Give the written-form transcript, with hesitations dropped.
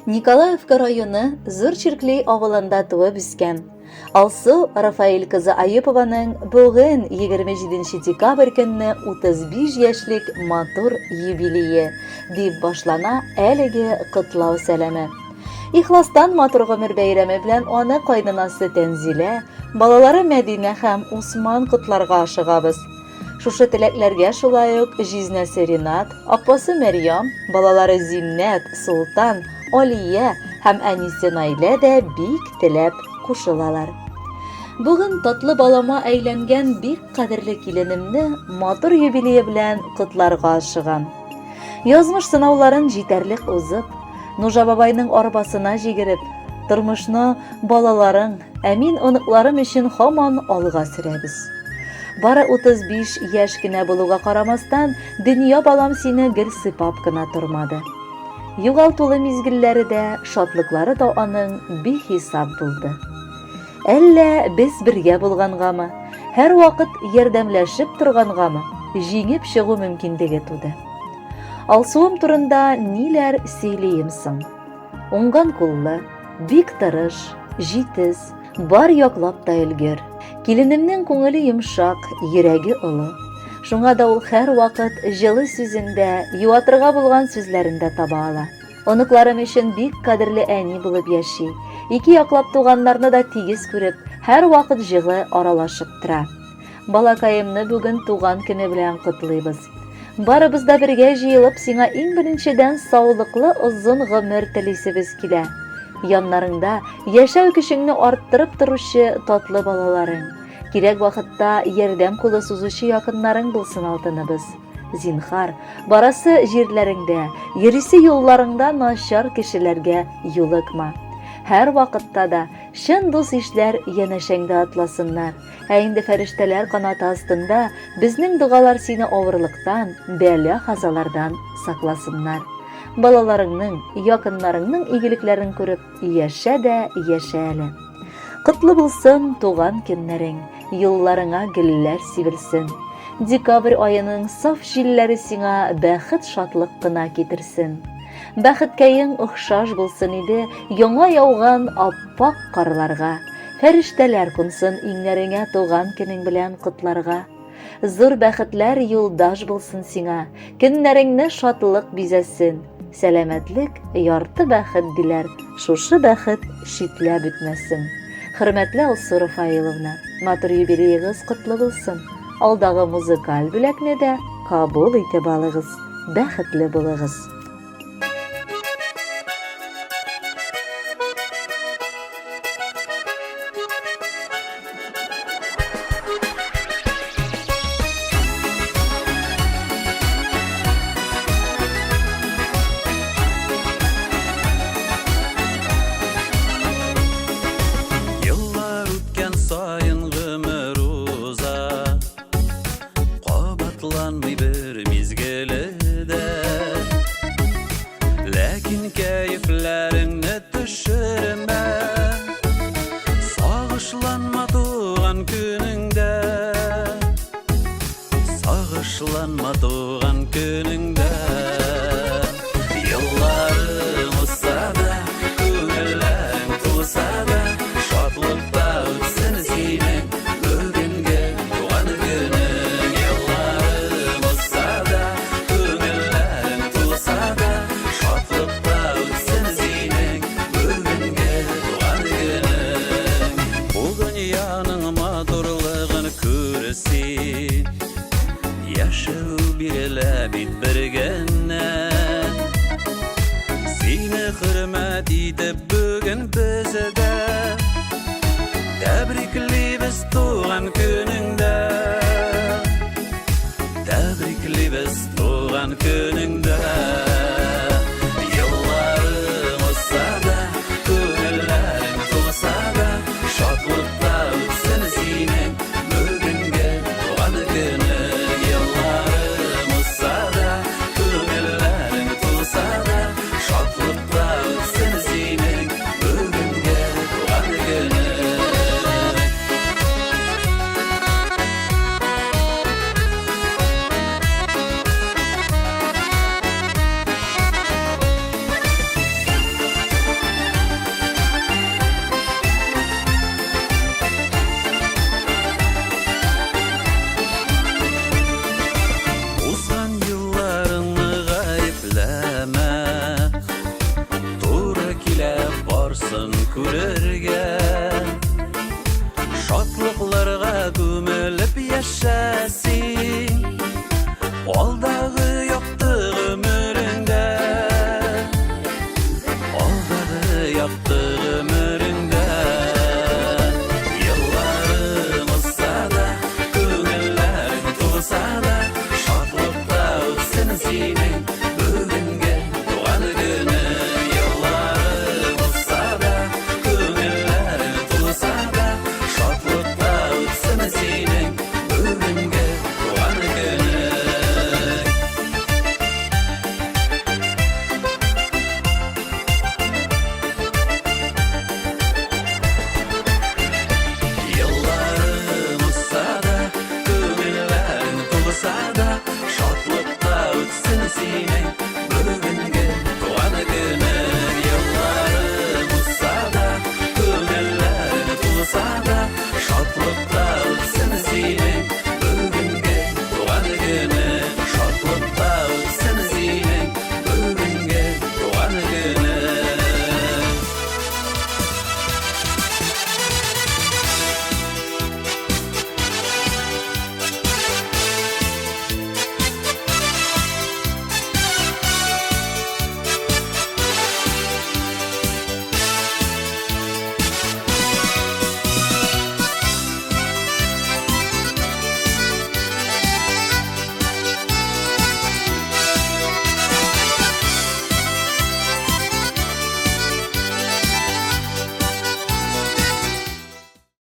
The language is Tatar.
Николаевка районы Зур Чиркли авылында туып үскән Алсу Рафаэль кызы Аюпованың бүген 27 декабрь көнне 35 яшьлек матур юбилее, дип башлана әлеге котлау сәламе. Ихластан матур гомер бәйрәме белән аны кайнанасы Тәнзилә, балалары Мәдинә һәм Усман котларга ашыгабыз. Шушы теләкләргә шулай ук җизнәсе Ринат, апасы Мәрьям, балалары Зиннәт, Солтан, Алия һәм әнисе Наилә дә бик теләп кушылалар. Бүген татлы балама әйләнгән бик кадерле киленемне матур юбилее белән котларга ашыгам. Язмыш сынауларын җитәрлек узып, Нужа бабайның арбасына җигереп, тормышны балаларың, Ә мин оныкларым өчен һаман алга сөрәбез. Бары 35 яшь кенә булуга карамастан, дөнья балам сине гел сыйпап кына тормады. Югалтулы мизгелләре дә, шатлыклары да аның бихисап булды. Әллә без бергә булгангамы, һәрвакыт ярдәмләшеп торгангамы, җиңеп чыгу мөмкинлеге туды. Алсуым турында ниләр сөйлием соң? Уңган куллы, бик тырыш, җитез, бар яклап та өлгер. Киленемнең күңеле йомшак, йөрәге олы. Шуңа да ул һәрвакыт җылы сүзен дә, юатырга булган сүзләрен дә таба ала. Оныкларым өчен бик кадерле әни булып яши. Ике яклап туганнарны да тигез күреп, һәрвакыт җылы аралашып тора. Балакаемны бүген туган көне белән котлыйбыз. Барыбыз да бергә җыелып, сиңа иң беренчедән саулыклы озын гомер телисебез килә. Яннарыңда яшәү көчеңне арттырып торучы татлы балаларың, кирәк вакытта ярдәм кулы сузучы якыннарың булсын алтыныбыз. Зинхар, барасы җирләреңдә, йөрисе юлларыңда начар кешеләргә юлыкма. Һәр вакытта да чын дус-ишләр янәшәңдә атласыннар. Ә инде фәрештәләр канаты астында безнең догалар сине авырлыктан, бәла-казалардан сакласыннар. Балаларыңның, якыннарыңның игелекләрен күреп яшә дә яшә әле. Котлы булсын туган көннәрең, юлларыңа гөлләр сибелсен. Декабрь аеның саф җилләре сиңа бәхет-шатлык кына китерсен. Бәхеткәең охшаш булсын иде яңа яуган ап-ак карларга. Фәрештәләр кунсын иңнәреңә туган көнең белән котларга. Зур бәхетләр юлдаш булсын сиңа, көннәреңне шатлык бизәсен. Сәламәтлек ярты бәхет диләр, шушы бәхет читләп үтмәсен. Хөрмәтле Алсу Рафаиловна, матур юбилеегыз котлы булсын. Алдагы музыкаль бүләкне дә кабул итеп алыгыз. Бәхетле булыгыз. Еллар үткән саен гомер уза Кабатланмый бер мизгеле дә. Ләкин кәефләреңне төшермә. Сагышланма туган көнеңдә. Сагышланма туган көнеңдә. Елларың узса да, күңелләрең тулса да, шатлыкта үтсен синең бүгенге туган көнең. Елларың узса да, күңелләрең тулса да, шатлыкта үтсен синең бүгенге туган көнең. Бу дөньяның матурлыгын күр син. Яшәү бирелә бит бер генә. Сине хөрмәт итеп бүген без дә тәбриклибез туган көнеңдә. Тәбриклибез туган көнеңдә. Елларың узса да, күңелләрең тулса да, шатлыкта үтсен синең бүгенге туган көнең. Елларың узса да, күңелләрең тулса да, шатлыкта үтсен синең бүгенге туган көнең. күрергә. Шатлыкларга күмелеп яшә син. Алдагы якты гомереңдә. Алдагы якты гомереңдә. Елларың узса да, күңелләрең тулса да, шатлыкта үтсен синең.